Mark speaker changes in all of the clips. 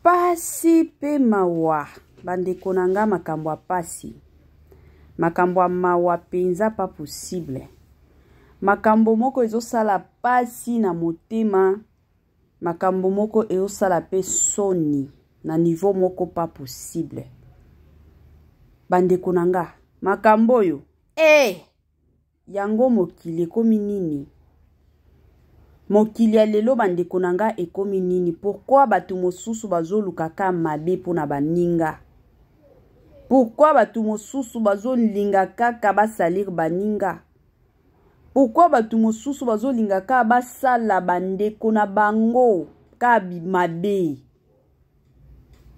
Speaker 1: Pasi pe mawa bandeko na nga makambo ya pasi makambo ya mawa penza pas possible makambo moko ezosala pasi na motema makambo moko ezosala pe soni na niveau moko pas possible bandeko na nga makambo oyo eh Yango mokili ekomi nini? Mokili ya lelo bandeko na nga ekomi nini? Pourquoi bato mosusu bazoluka ka mabe mpo na baninga? Pourquoi bato mosusu bazolinga kaka basalir baninga? Pourquoi bato mosusu bazolinga kaka basala bandeko na bango ka mabe?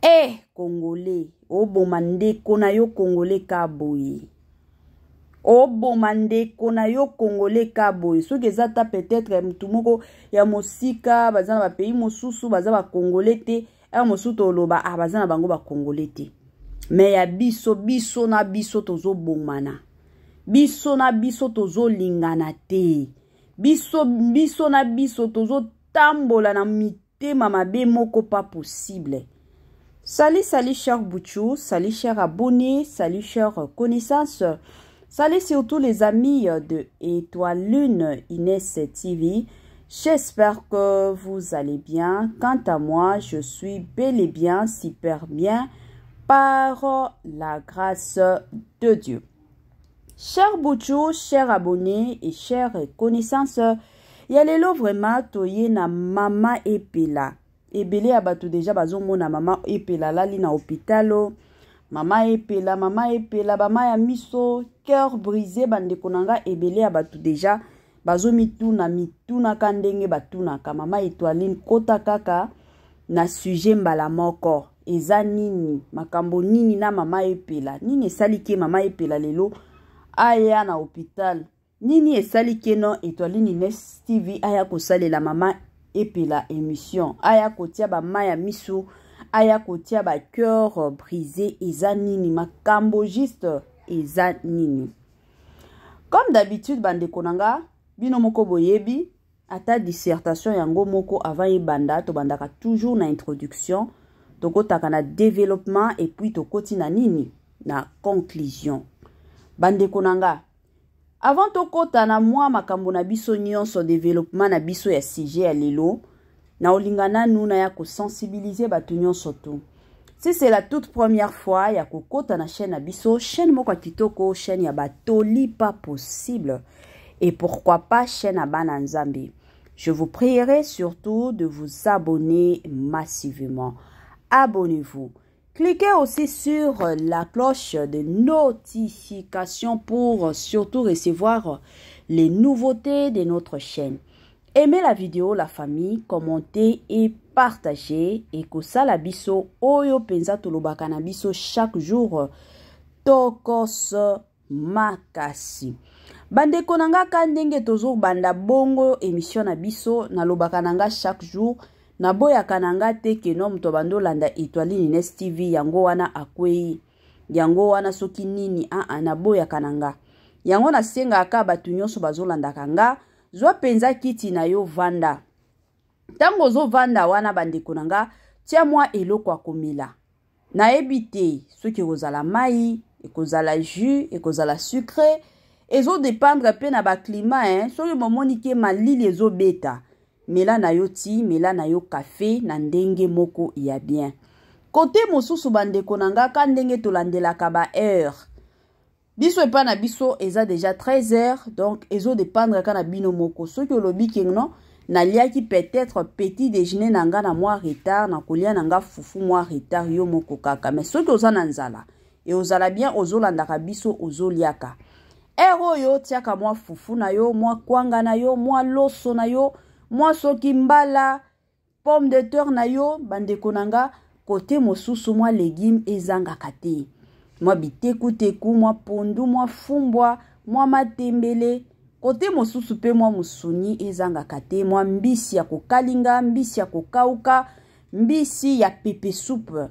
Speaker 1: Eh congolais, oboma ndeko na yo congolais ka boye. Oboma ndeko na yo congolais ka boye. Soki eza ta peut-être mutu moko ya mosika, baza na ba pays mosusu, baza ba congolais te, heure mosusu toloba ah baza na bango ba congolais te. Mais ya biso, biso na biso tozobomana. Biso na biso tozolingana te. Biso biso na biso tozotambola na mitema mabe moko pas possible. Salut, salut cher Bouchou, salut cher abonné, salut cher connaissance, salut surtout les amis de Étoile Lune Inès TV. J'espère que vous allez bien. Quant à moi, je suis bel et bien, super bien, par la grâce de Dieu. Cher Bouchou, cher abonné et cher connaissance, ya lelo vraiment toye na mama Epela. Ebele ya bato deja bazomona mama Epela alali na hôpital. Mama Epela, mama Epela, bama ya miso, cœur brisé bandeko na nga ebele ya bato deja bazomituna mitunaka ndenge batunaka mama Etoiline kota kaka na sujet mbala moko eza nini makambo nini na mama epela nini esali ke mama epela lelo aya na hopital nini esali ke no etoiline ines tv aya kosalela mama epela émission aya kotia bama ya misu aya kotia ba cœur brisé eza nini makambo juste eza nini comme d'habitude bandeko na nga bino moko boyebi Ata dissertation yango moko avant ebanda, tobandaka toujours na introduction, tokotaka na developpement et puis tokoti na nini? Na conclusion. Bandeko na nga, avant tokota na mwa makambo na biso nyonso, developpement na biso ya sujet ya lelo, na olinga nanu na ya kosensibiliser bato nyonso tu. Si c'est la toute première fois ya kokota na chaîne na biso, chaîne moko ya kitoko, chaîne ya batoli pas possible. Et pourquoi pas chaîne ya bana Nzambe. Je vous prierai surtout de vous abonner massivement. Abonnez-vous. Cliquez aussi sur la cloche de notification pour surtout recevoir les nouveautés de notre chaîne. Aimez la vidéo, la famille, commentez et partagez. Et kosala biso oyo penza tolobaka na biso chaque jour tokos makasi. Bandeko na nga ka ndenge tozobanda bongo émission na biso nalobaka na nga chaque jour naboyaka na nga te ke no moto abandi olanda Etoiline Ines TV yango wana akwei yango wana soki nini aa naboyaka na nga yango nasengaka bato nyonso bazolandaka nga zwa mpenza kiti na yo vanda ntango ozovanda wana bandeko na nga tia mwa eloko ya komela Nayebi te soki ekozala mai, ekozala jus, ekozala sucre, ezo dépendre pe na ba climat hein. Soki bomoni ke malili ezobeta, mela na yo ti, mela na yo cafe na ndenge moko ya bien. Kote mosusu bandeko na nga ka ndenge tolandelaka ba heure biso epai na biso eza deja 13 heures donc ezo dépendre kaka na bino moko soki olobi ke non naliaki peut-être petit déjeuner na nga na mwa retard nakolia na nga fufu mwa retard yo moko kaka mais soki oza na nzala e ozala bien ozolandaka biso ozoliaka heure oyo tiaka mwa fufu na yo mwa kwanga na yo mwa loso na yo mwa soki mbala Pomme de terre na yo bandeko na nga kote mosusu mwa legume ezangaka te mwa bitekuteku mwa pondu mwa fumbwa mwa matembele kote mosusu mpe mwa mosuni ezangaka te mwa mbisi ya kokalinga mbisi ya kokauka mbisi ya pepe soupe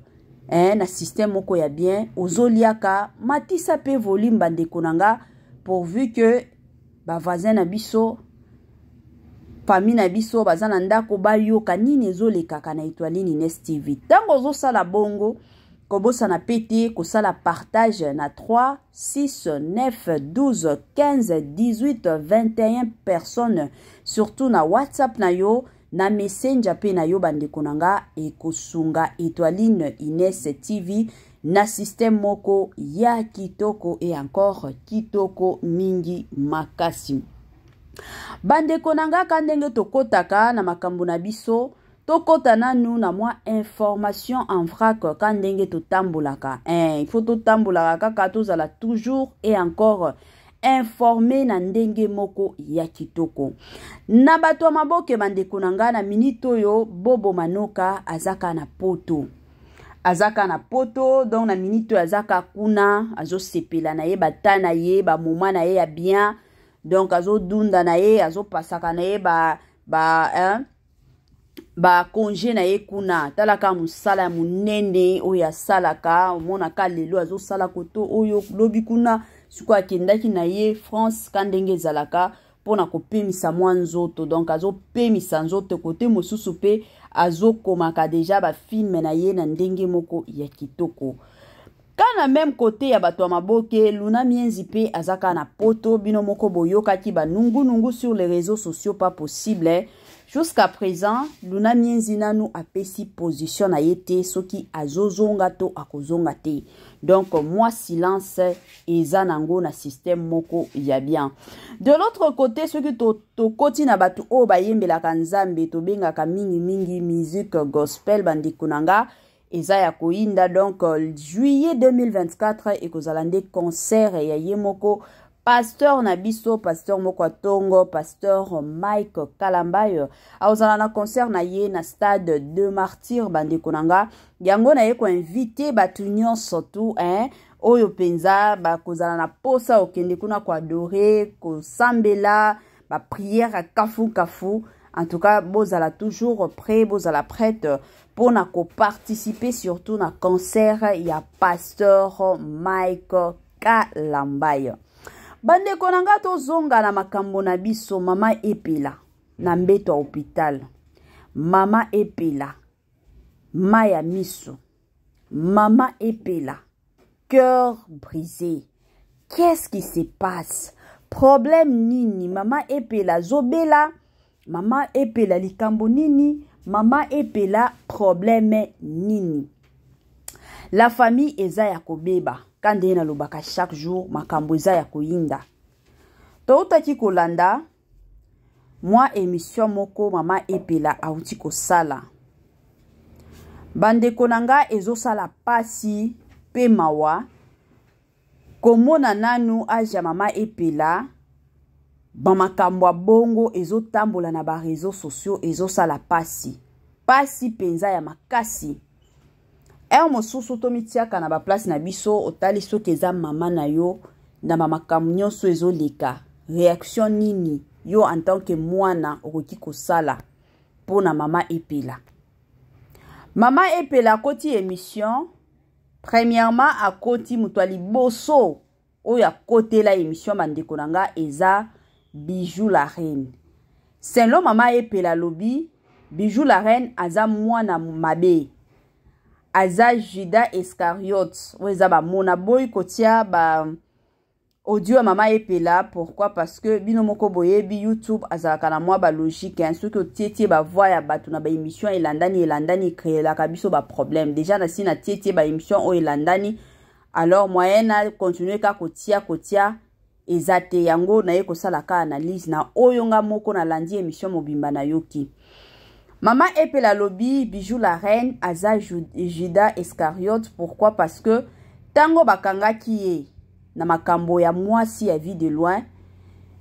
Speaker 1: eh, na système moko ya bien ozoliaka matisa mpe volume bandeko na nga pourvu que bavoisin na biso Famille na biso baza na ndako bayoka nini ezolekaka na Etoiline Ines TV. Ntango ozosala bongo, kobosana pe te kosala partage na 3, 6, 9, 12, 15, 18, 21 personnes, surtout na WhatsApp na yo, na Messenger pe na yo. Bandeko na nga, ekosunga Etoiline Ines TV na système moko ya kitoko et encore kitoko mingi makasi. Bandeko na nga, ka ndenge tokotaka na makambo na biso, tokota nanu na mwa information en vrac. Ka ndenge totambolaka, il faut totambolaka kaka, tozala toujours et encore informé na ndenge moko ya kitoko na bato ya maboke. Bandeko na ngai, na minute oyo Bobo Manoka azaka na Poto, azaka na Poto. Donc na minute oyo azaka kuna, azosepela na ye bata na ye bamoma na ye ya bien. Donc azodunda na ye, azopasaka na ye ba, ba, hein? Bacongé na ye kuna. Talaka mosala ya monene oyo asalaka, omonaka lelo azosala koto oyo, lobi kuna. Sikoyo akendaki na ye France, ka ndenge ezalaka, mpona kopemisa mwa nzoto. Donc azopemisa nzoto, kote mosusu mpe azokomaka déjà bafilm na ye na ndenge moko ya kitoko. Ka na même côté ya bato ya maboke, Luna Mienzi mpe aza kaka na Poto. Bino moko boyokaki banungunungu sur les réseaux sociaux, pas possible. Jusqu'à présent Luna Mienzi nanu apesi position na ye te, soki azozonga to akozonga te. Donc mwa silence eza nango na système moko ya bien. De l'autre côté, soki tokoti to na bato oyo bayembelaka Nzambe, tobengaka mingimingi musique gospel, bandeko na nga, eza ya koyinda. Donc juillet 2024 ekozala nde concert ya ye moko pasteur na biso, pasteur moko atongo, pasteur Mike Kalambayo. Akozala na concert na ye na Stade de Martyr. Bandeko na nga, yango na ye koinvite bato nyonso tu, hein, oyo mpenza bakozala na posa okende kuna koadorer, kosambela, baprière ya kafu kafu. En tout cas, bozala toujours prêt, bozala prête mpona koparticiper surtout na concert ya pasteur Mike Kalambayo. Bandeko na nga, tozonga na makambo na biso. Mama Epela na mbeto ya hôpital, mama Epela mai ya miso, mama Epela cœur brisé. Qu'est-ce qui se passe? Problème nini? Mama Epela azobela, mama Epela likambo nini? Mama Epela problème nini? La famille, eza ya kobeba. Ka ndenge nalobaka chaque jour, makambo eza ya koyinda. Toutaki kolanda mwa émission moko mama Epela auti kosala. Bandeko na nga, ezosala pasi mpe mawa komona nanu age ya mama Epela, bamakambo ya bongo ezotambola na baréseaux sociaux. Ezosala pasi, pasi mpenza ya makasi. Heure mosusu tomitiaka na baplace na biso. Otali soki eza mama na yo, na bamakambo nyonso ezoleka, réaction nini yo en tant que mwana okoki kosala mpo na mama Epela? Mama Epela akoti émission. Premièrement, akoti, moto ya liboso oyo akotela émission, bandeko na nga, eza Bijou la Reine. Selon mama Epela, alobi Bijou la Reine aza mwana mabe, aza Judas Iscariote. Oyo eza bamona boyi kotia ba audio ya mama Epela. Pourquoi? Parce que bino moko boyebi, YouTube azalaka na mwa balogique, hein. Soki otietie bavoix ya bato na baémission elandani elandani, ecréelaka biso baproblème. Déjà nasi natietie baémission oyo elandani, alors moyen na continue kaka kotia kotia eza te. Yango naye kosala ka analyse na oyo nga moko nalandi émission mobimba, nayoki mama Epela alobi Bijou la Reine aza Judas Iscariote. Pourquoi? Parce que ntango bakangaki ye na makambo ya mwasi ya Vie de Loin,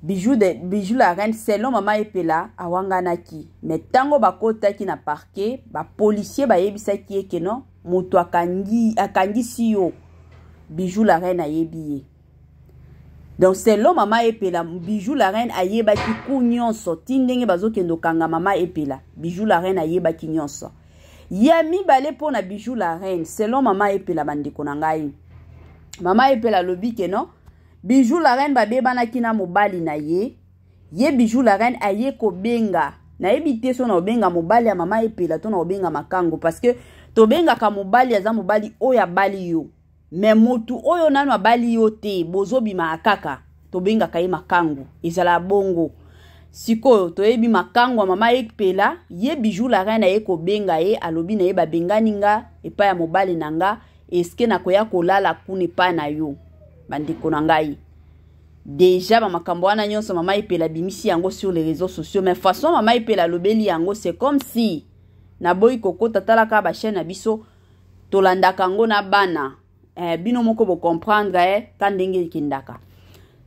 Speaker 1: Bijou la Reine, selon mama Epela, awanganaki. Mais ntango bakotaki na parquet, bapolicier bayebisaki ye ke non, moto akangi, akangisi yo, Bijou la Reine ayebi ye. Donc selon mama Epela, Bijou la Reine ayebaki ku nyonso ti ndenge bazokende okanga mama Epela. Bijou la Reine ayebaki nyonso. Ya mibale, mpo na Bijou la Reine, selon mama Epela, bandeko na ngai, mama Epela alobi ke non, Bijou la Reine babebanaki na mobali na ye. Ye Bijou la reine aye kobenga, nayebi te so na obenga mobali ya mama Epela to na obenga makango, parce que tobengaka mobali aza mobali oyo abali yo, mais motu oyo nanu abali yo te, bozobima kaka, tobengaka ye makango. Ezala bongo. Sikoyo toyebi makango ya mama Epela. Ye Bijou la reine aye kobenga ye, alobi na ye: "Babengani nga epai ya mobali na nga, eske nakoya kolala kuna epai na yo?" Bandeko na ngai, déjà bamakambo wana nyonso mama Epela abimisi yango sur les réseaux sociaux, mais façon mama Epela alobeli yango, c'est comme si naboyi kokota. Talaka bachaîne na biso, tolandaka yango na bana. Bino moko bocomprendre ka ndenge ekendaka.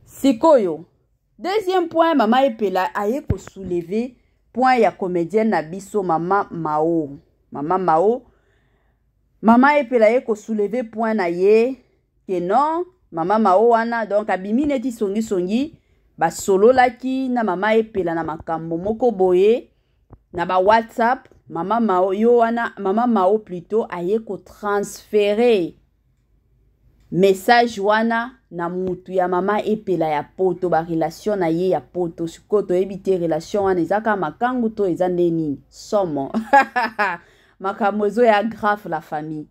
Speaker 1: Sikoyo, deuxième point, mama Epela aye kosoulever point ya comédienne na biso mama Mao. Mama Mao, mama Epela aye kosoulever point na ye ke non, mama Mao wana, donc abimi neti songisongi, basololaki na mama Epela na makambo moko boye na ba WhatsApp. Mama Mao yo wana, mama Mao plutôt, aye kotransférer message wana na mutu ya mama Epela ya Poto, barelation na ye ya Poto. Sikoyo toyebi te relation wana eza kaka makangu to eza nde nini. Somo, makambo ezoya grave, la famille.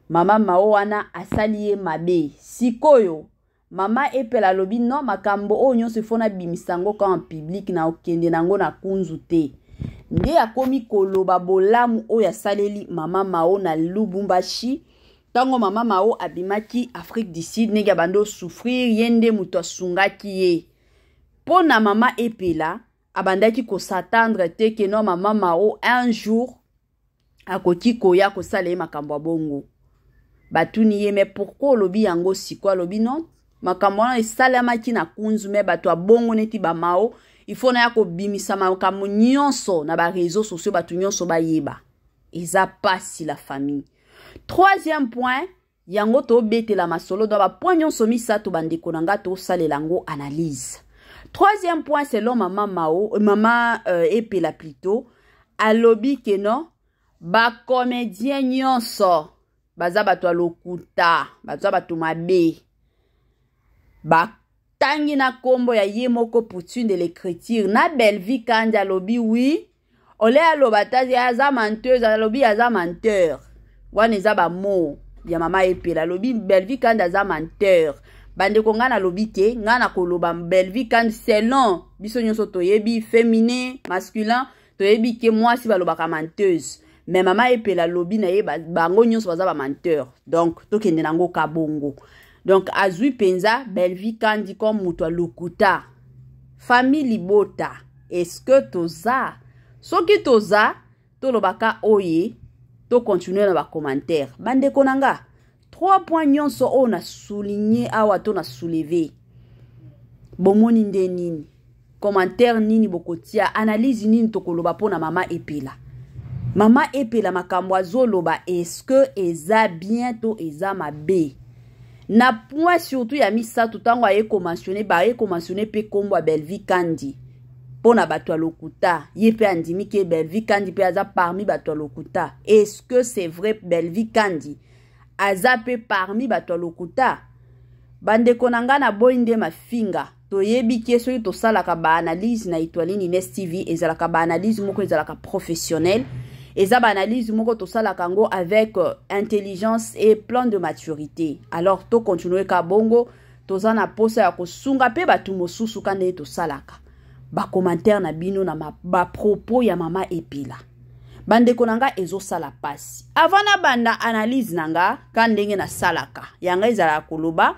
Speaker 1: Mama Mao wana asali ye mabe. Sikoyo mama Epela alobi: "Non, makambo oyo nyonso ifo nabimisa yango ka en public, na okende nango na kunzu te." Nde akomi koloba bolamu oyo asaleli mama Mao na Lubumbashi, ntango mama Mao abimaki Afrique du Sud, ndenge abandi osouffrir, ye nde moto asungaki ye. Mpo na mama Epela, abandaki kos'attendre te ke no, mama Mao un jour akoki koya kosala ye makambo ya bongo. Batuni ye: "Mais pourquoi olobi yango sikoyo?" Alobi: "Non, makambo wana esalemaki na kunzu, mais bato ya bongo neti bamao, il faut naya kobimisa makambo nyonso na baréseaux sociaux, bato nyonso bayeba." Eza pasi, la famille. Troisième point, yango tobetela masolo do bapoint nyonso misato. Bandeko na nga, tosalela yango analyse. Troisième point, selon mama Mao, mama Epela plutôt, alobi ke non, bacomédien nyonso baza bato ya lokuta, baza bato mabe. Batangi na nkombo ya ye moko Poutine de l'écriture na Belvi Kandi. Alobi oui, ole aloba ta aza menteuse, alobi aza menteur. Wana eza bamo ya mama Epela. Alobi Belvi Kandi aza menteur. Bandeko, ngai nalobi te, ngai nakoloba Belvi Kandi selon biso nyonso toyebi féminin, masculin, toyebi ke mwasi balobaka menteuse, mais mama Epela alobi na ye bango nyonso baza bamenteur. Donc tokende nango ka bongo. Donc azwi mpenza Belvi Kandi comme moto alokuta. Famille libota, est-ce que toza? Soki toza, tolobaka oye, tocontinue na bacommentaire. Bandeko na nga, 3 points nyonso oyo na souligne awa to na soulever, bomoni nde nini? Commentaire nini bokotia? Analyse nini tokoloba mpo na mama Epela? Mama Epela, makambo azoloba, est-ce que eza bien to eza mabe? Na point surtout ya misato, ntango aye komentionner, baye komentionner mpe nkombo ya Belvi Kandi mpo na bato ya lokuta, ye mpe andimi ke Belvi Kandi mpe aza parmi bato ya lokuta. Est-ce que c'est vrai, Belvi Kandi aza mpe parmi bato ya lokuta? Bandeko na ngai, naboyi nde mafinga. Toyebi ke soki tosalaka baanalyse na Etoiline Ines TV, ezalaka baanalyse moko ezalaka professionnel, eza baanalyse moko tosalaka yango avec intelligence et plein de maturité. Alors tocontinue ka bongo. Toza na posa ya kosunga mpe bato mosusu ka ndenge tosalaka bacommentaire na bino na bapropos ya mama Epela. Bandeko na nga, ezosala mpasi. Avant nabanda analyse na nga, ka ndenge nasalaka yanga, ezalaka koloba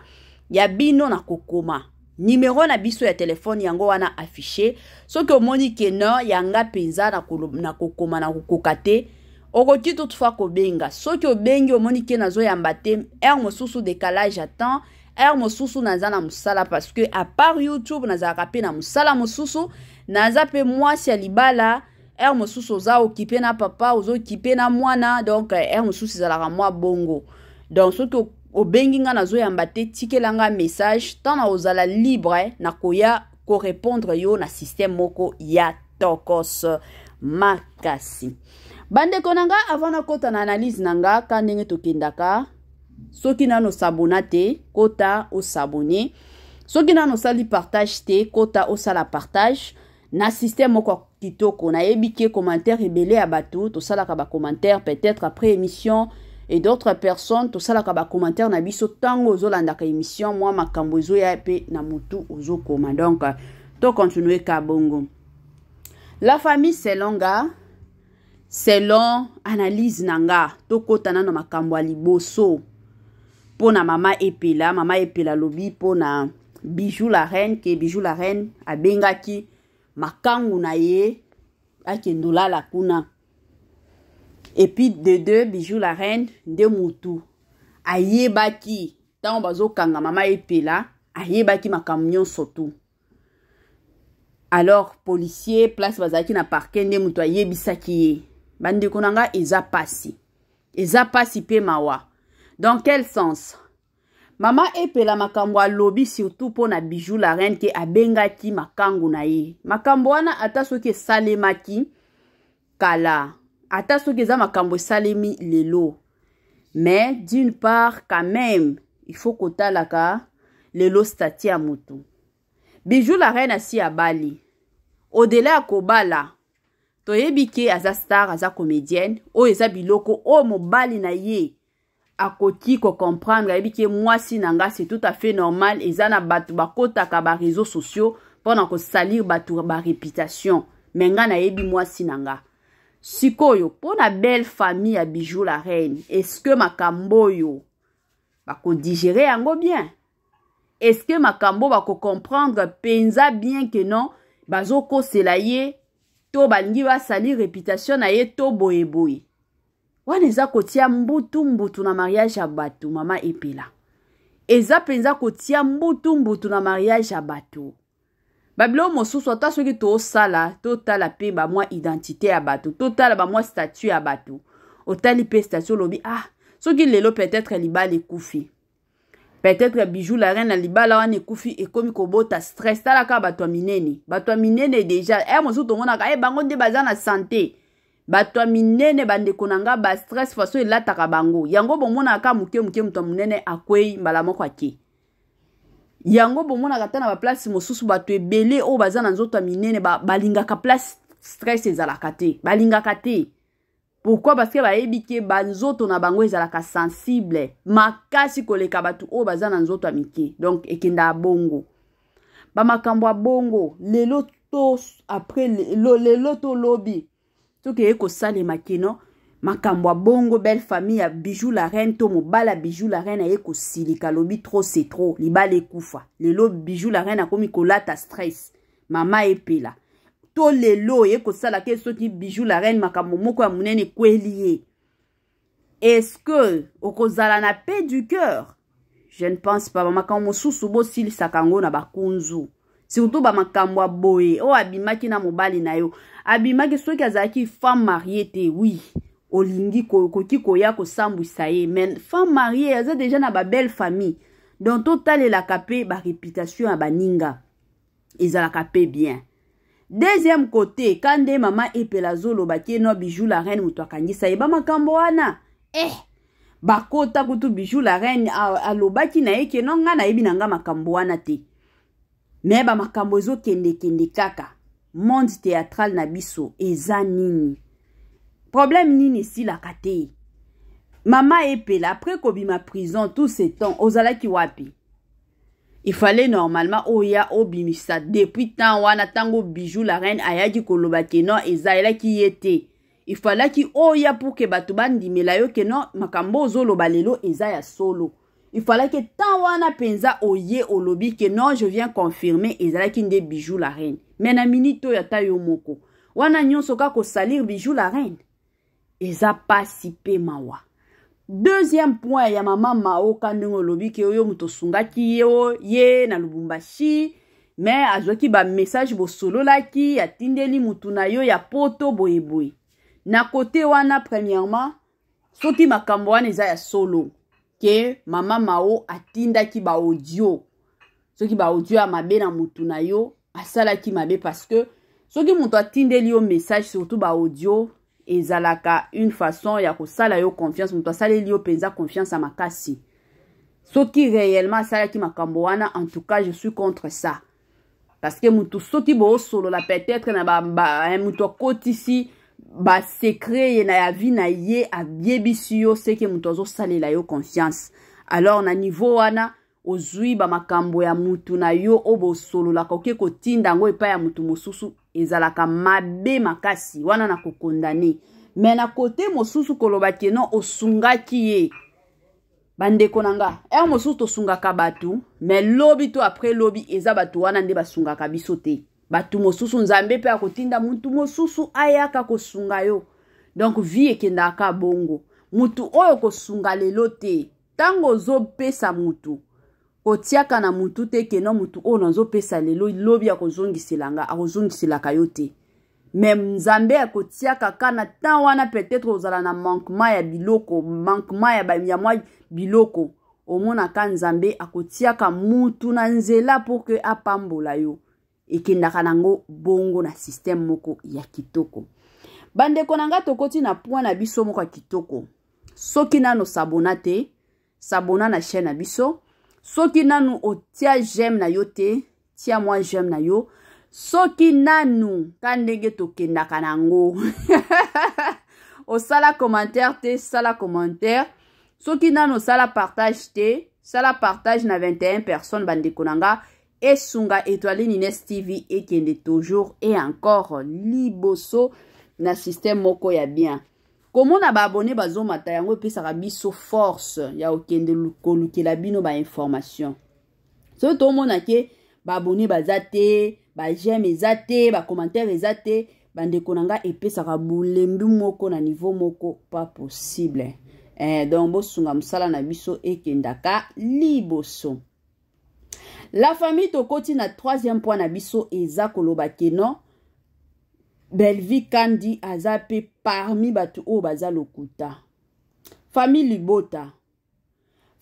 Speaker 1: ya bino na kokoma. Nimero na biso ya telefone yango wana affiché. Soki omoni ke no, yanga mpenza na kokoma na kokoka te, okoki toutefois kobenga. Soki obengi, omoni ke nazoyamba te, heure mosusu décalage ya temps, heure mosusu naza na mosala, parce que à part YouTube nazalaka mpe na mosala mosusu, naza mpe mwasi ya libala. Heure mosusu oza occupé na papa, oza occupé na mwana, donc heure mosusu ezalaka mwa bongo. Donc soki obengi nga, nazoyamba te, tikela nga message. Ntango na ozala libre, nakoya korépondre yo na système moko ya tokos makasi. Bandeko na nga, avant nakɔta na analyse na nga, ka ndenge tokendaka, soki nano os'abonner te, kota os'abonner. Soki nano osali partage te, kota osala partage na système moko kitoko. Nayebi ke commentaire ebele ya bato tosalaka ba commentaire peut-être après émission et d'autres personnes tosalaka ba commentaire na biso ntango ozolandaka émission, mwa makambo ezoya mpe na motu ozokoma. Donc to continue ka bongo. La famille, selon nga, selon analyse na nga, tokɔta nano makambo ya liboso mpo na Mama Epela. Mama Epela alobi mpo na Bijou la Reine ke Bijou la Reine abengaki makangu na ye akende olala kuna. Et puis de deux, Bijou la Reine nde mutu ayebaki ntango bazokanga Mama Epela, ayebaki makambo nyonso tu. Alors policier place bazalaki na parquet nde moto ayebisaki ye. Bandeko na nga, eza pasi, eza pasi mpe mawa. Dans quel sens Mama Epela makambo alobi, surtout mpo na Bijou la Reine ke abengaki makangu na ye? Makambo wana, ata soki esalemaki kala, ata soki eza makambo esalemi lelo, mais d'une part quand même il faut kotalaka lelo statut ya motu. Bijou la Reine asi abali. Au-delà ya kobala, toyebi ke aza star, aza comédienne. Oyo eza biloko oyo mobali na ye akoki kocomprendre. Ayebi ke mwasi na nga, c'est tout à fait normal. Eza na bato bakotaka baréseaux sociaux mpona kosalir bato baréputation, mais nga nayebi mwasi na nga. Sikoyo mpo na belle famille ya Bijou la Reine, est-ce que makambo oyo bakodigérer yango bien? Est-ce que makambo bakocomprendre mpenza bien ke non, bazokosela ye to balingi basali réputation na ye to boyeboye? Wana eza kotia mbutu mbutu na mariage ya bato. Mama Epela, eza mpenza kotia mbutu mbutu na mariage ya bato. Babiloko mosusu, ata soki tosala, totala mpe bamwa identité ya bato, totala bamwa statut ya bato. Otali mpe statut, olobi: ah, soki lelo peut-être libala ekufi, peut-être Bijou la Reine na libala wana ekufi, ekomi kobota stress. Tala kaka bato ya minene, bato ya minene déjà e mosusu tomonaka e bango nde baza na santé. Bato ya minene, bandeko na nga, bastress façon elataka bango yango, bomonaka kaka moke moke moto ya monene akwei mbala moko ake. Yango bomonaka ata na baplace mosusu, bato ebele oyo baza na nzoto ya minene balingaka place stress ezalaka te, balingaka te. Pourquoi? Parce que bayebi ke banzoto na bango ezalaka sensible makasi koleka bato oyo baza na nzoto ya mike. Donc ekendaka bongo, bamakambo ya bongo lelo to après lelo, lelo to lobi, soki eye kosalema keno makambo ya bongo, belle famille ya Bijou la Reine to mobali ya Bijou la Reine aye kosilika, alobi trop c'est trop, libala ekufa. Lelo Bijou la Reine akomi kolata stress. Mama Epela, to lelo oye kosala ke soki Bijou la Reine makambo moko ya monene ekweli ye, est-ce que okozala na paix du cœur? Je ne pense pas. Bamakambo mosusu bosilisaka yango na bakunzu, surtout bamakambo ya boye oyo abimaki na mobali na yo. Abimaki, soki azalaki femme mariée te, oui, olingi koki koya kosambwisa ye, mais femme mariée aza déjà na babelle famille. Donc totalelaka mpe baréputation ya baninga, ezalaka mpe bien. Deuxième côté, ka nde Mama Epela azoloba ke no, Bijou la Reine moto akangisa ye bamakambo wana, bakota kutu. Bijou la Reine alobaki na ye ke no, ngai nayebi na nga makambo wana te. Mais bamakambo ezokendekende kaka. Monde théâtral na biso eza nini? Problème nini esilaka te? Mama Epela, après kobima prison, tout ce temps ozalaki wapi? Il fallait normalement oya obimisa depuis temps wana. Ntango Bijou la Reine ayaki koloba ke non, ezalaki ye te, il fallaki oya pour ke bato bandimela yo ke non, makambo ozoloba lelo eza ya solo. Il fallaki temps wana mpenza oye olobi ke non, je viens confirmer, ezalaki nde Bijou la Reine. Mais na minute oyo, ata yo moko wana nyonso kaka kosalir Bijou la Reine, eza pasi mpe mawa. Deuxième point ya Mama Maoka, ndenge olobi ke oyo moto osungaki ye, ye na Lubumbashi, mais azwaki bamessage bosololaki, atindeli mutu na yo ya Poto boyeboye. Na kote wana, premièrement, soki makambo wana eza ya solo ke Mama Mao atindaki baaudio, soki baaudio ya mabe na mutu na yo, asalaki mabe. Parce que soki moto atindeli yo message, surtout baaudio, ezalaka une façon ya kosala yo confiance. Moto asaleli yo mpenza confiance ya makasi. Soki réellement asalaki makambo wana, en tout cas je suis contre ça, parce que mutu soki boosolola peut-être na ba, ba, eh, mutu akotisi basecret ye na ya vie na ye, ayebisi yo, seke mutu azosalela yo confiance. Alors na niveau wana ozwi bamakambo ya mutu na yo oyo bosololaka, oke kotinda yango epai ya mutu mosusu, ezalaka mabe makasi wana na kokondane. Me na kote mosusu, koloba ke non, osungaki ye, bandeko na nga, ere mosusu tosungaka bato, me lobi to après lobi eza bato wana nde basungaka biso te. Bato mosusu, Nzambe mpe akotinda mutu mosusu ayaka kosunga yo. Donc vie ekendaka bongo. Mutu oyo kosunga lelo te, ntango ozopesa mutu, kotiaka na mutu te keno mutu oyo nazopesa lelo, lobi akozongisela nga. Akozongiselaka yo te, me Nzambe akotiaka ka na temps wana. Peut-être ozala na manquement ya biloko, manquement ya mwa biloko, omonaka Nzambe akotiaka mutu na nzela pour que apambola yo. Ekendaka nango bongo na système moko ya kitoko. Bandeko na nga, tokoti na point na biso moko ya kitoko. Soki nano s'abonner te, s'abonner na chaîne na biso. Soki nanu otia j'aime na yo te, tia mwa j'aime na yo. Soki nanu ka ndenge tokendaka nango, osala commentaire te, sala commentaire. Soki nanu osala partage te, sala partage na 21 personnes. Bandeko na nga, esunga Étoile Nines TV ekende toujours et encore liboso na système moko ya bien. Komona baabonnés bazomata, yango epesaka biso force ya kokende kolukela bino bainformation. Soki tomona ke baabonnés baza te, baj'aime eza te, bacommentaire eza te, bandeko na nga, epesaka bolembi moko na niveau moko pas possible. Donc bosunga mosala na biso ekendaka liboso. La famille, tokoti na troisième point na biso. Eza koloba ke non, Bellevie Kandi aza mpe parmi bato oyo baza lokuta. Famille libota,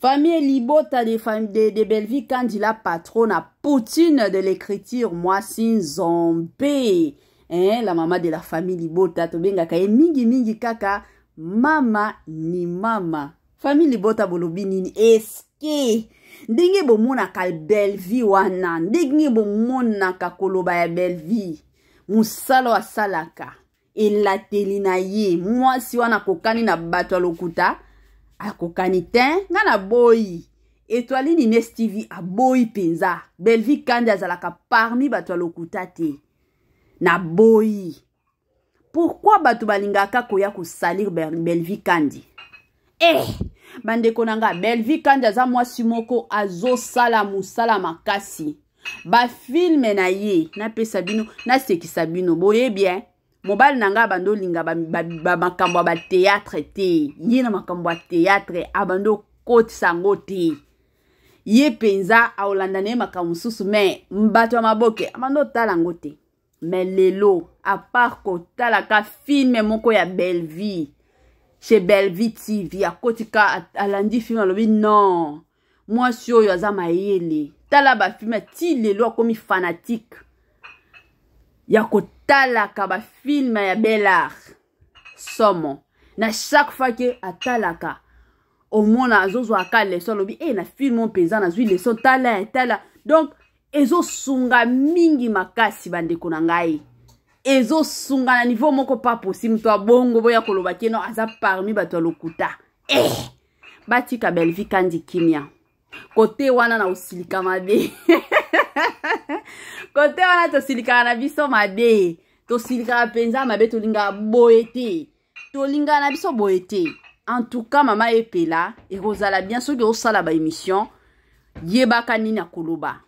Speaker 1: famille libota de Bellevie Kandi, la patronne Poutine de l'écriture, mwasi nzombe, hein, la mama de la famille libota, tobengaka ye mingimingi kaka mama ni mama. Famille libota, bolobi nini? Eske ndenge bomonaka Bellevie wana, ndenge bomonaka koloba ya Bellevie, mosala asalaka, elateli na ye, mwasi wana akokani na bato ya lokuta? Akokani te. Nga na boyi. Étoile Nines TV aboyi mpenza. Bellevie Kandi azalaka parmi bato ya lokuta te, naboyi. Pourquoi bato balingaka koya kosalir Bellevie Kandi? Bandeko na nga, Bellevie Kandi aza mwasi moko azosala mosala makasi. Bafilms na ye, napesa bino, nasekisa bino, boyebi eh? Mobali na ngai abandi olinga bamakambo ya bathéâtre te. Ye na makambo ya théâtre abandi okotisa yango te. Ye mpenza aolanda na ye makambo mosusu, me bato ya maboke abandi otala yango te. Me lelo, à part kotalaka film moko ya Bellevie chez Bellevie TV, akoti ka alandi film, alobi non, mwasi oyo aza mayele, tala bafilms. Ti lelo akomi fanatique ya kotalaka bafilms ya Belart. Somo na chaque fois ke atalaka, omona azozwaka leçon, alobi e na film oyo mpenza nazwi leçon, tala tala. Donc ezosunga mingi makasi, bandeko na ngai, ezosunga na niveau moko pas possible. Moto abongo boya koloba ke no, aza parmi bato ya lokuta. Batika Bellevie Kandi kimia. Kote wana na osilika mabe, kote wana tosilikaka na biso mabe, tosilikaka mpenza mabe. Tolingaka boye te, tolingaka na biso boye te. En tout cas, mama Epela, ekozala bien soki osala baémission, yebaka nini akoloba.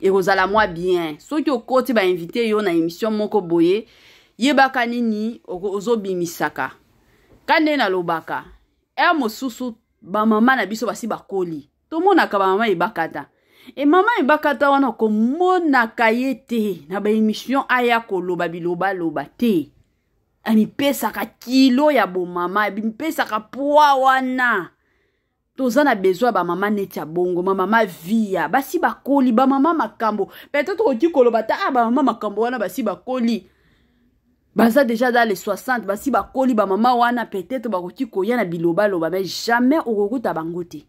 Speaker 1: Ekozala mwa bien soki okoti bainvite yo na émission moko boye, yebaka nini ozobimisaka. Ka nde nalobaka, ere mosusu bamama na biso basi bakoli, tomonaka bamama ebakata. E mama ebakata wana, komonaka ye te na baémission aya koloba bilobaloba te. Amipesaka kilo ya bomama, amipesaka poids wana. Toza na besoin ya bamama neti ya bongo, bamama via basi bakoli, bamama makambo. Peut-être okoki koloba ta ah, bamama makambo wana basi bakoli, baza déjà dans les 60, basi bakoli. Bamama wana peut-être bakoki koya na bilobaloba, mais jamais okokuta bango te.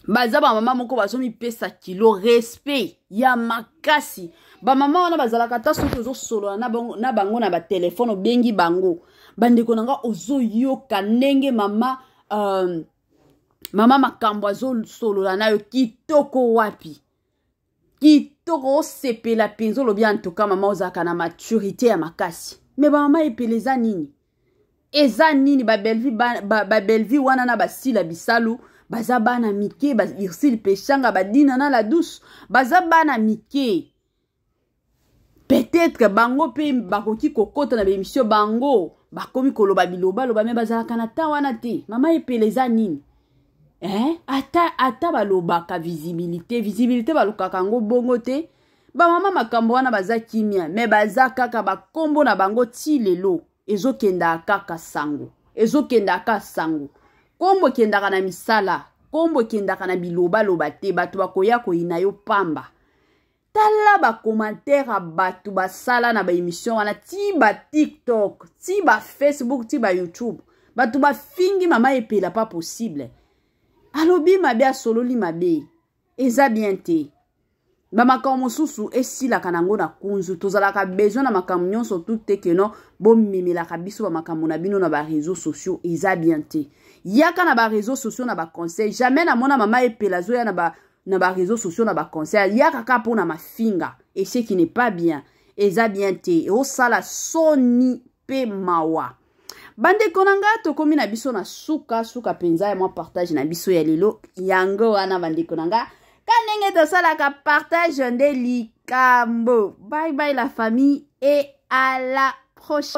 Speaker 1: Baza bamama moko bazomipesa kilo, respect ya makasi. Bamama wana bazalaka, ata soki ozosolola na bango na batelefone, obengi bango, bandeko na nga, ozoyoka ndenge mama Makambo azosolola na yo kitoko wapi, kitoko, osepela mpenza. Olobi antuka mama ozalaka na maturité ya makasi. Me bamama Epela, eza nini? Eza nini? Babelvi ba wana na Basila Bisalu baza bana mike, ba Ursile Peshanga, Badina na La Douce baza bana mike. Peut-être bango mpe bakoki kokɔta na baémission, bango bakomi koloba bilobaloba, me bazalaka na ta wana te. Mama Epela, eza nini, eh? Ata balobaka visibilité, visibilité balukaka yango bongo te. Bamama Makambo wana baza kimia, me baza kaka bakombo na bango ti lelo ezokendaka kaka sango, ezokendaka sango. Kombo ekendaka na misala, kombo ekendaka na bilobaloba te. Bato bakoya koyina yo pamba. Tala bacommentaire ya bato basala na baémission wana, ti baTikTok, ti baFacebook, ti baYouTube. Bato bafingi mama Epela pas possible. Alobi mabe, asololi mabe, eza bien te. Bamakambo mosusu esilaka nango na kunzu. Tozalaka besoin na makambo nyonso tu te keno bomemelaka biso bamakambo na bino na baréseaux sociaux. Eza bien te. Yaka na baréseaux sociaux na baconseil, jamais namona mama Epela azoya na baréseaux sociaux na baconseil. Yaka kaka mpona mafinga, et ce qui n'est pas bien, eza bien te, eosala soni mpe mawa. Bandeko na nga, tokomi na biso na suka suka mpenza ya mwa partage na biso ya lelo. Yango wana, bandeko na nga, ka ndenge tosalaka partage nde likambo. Bye bye la famille et à la prochaine.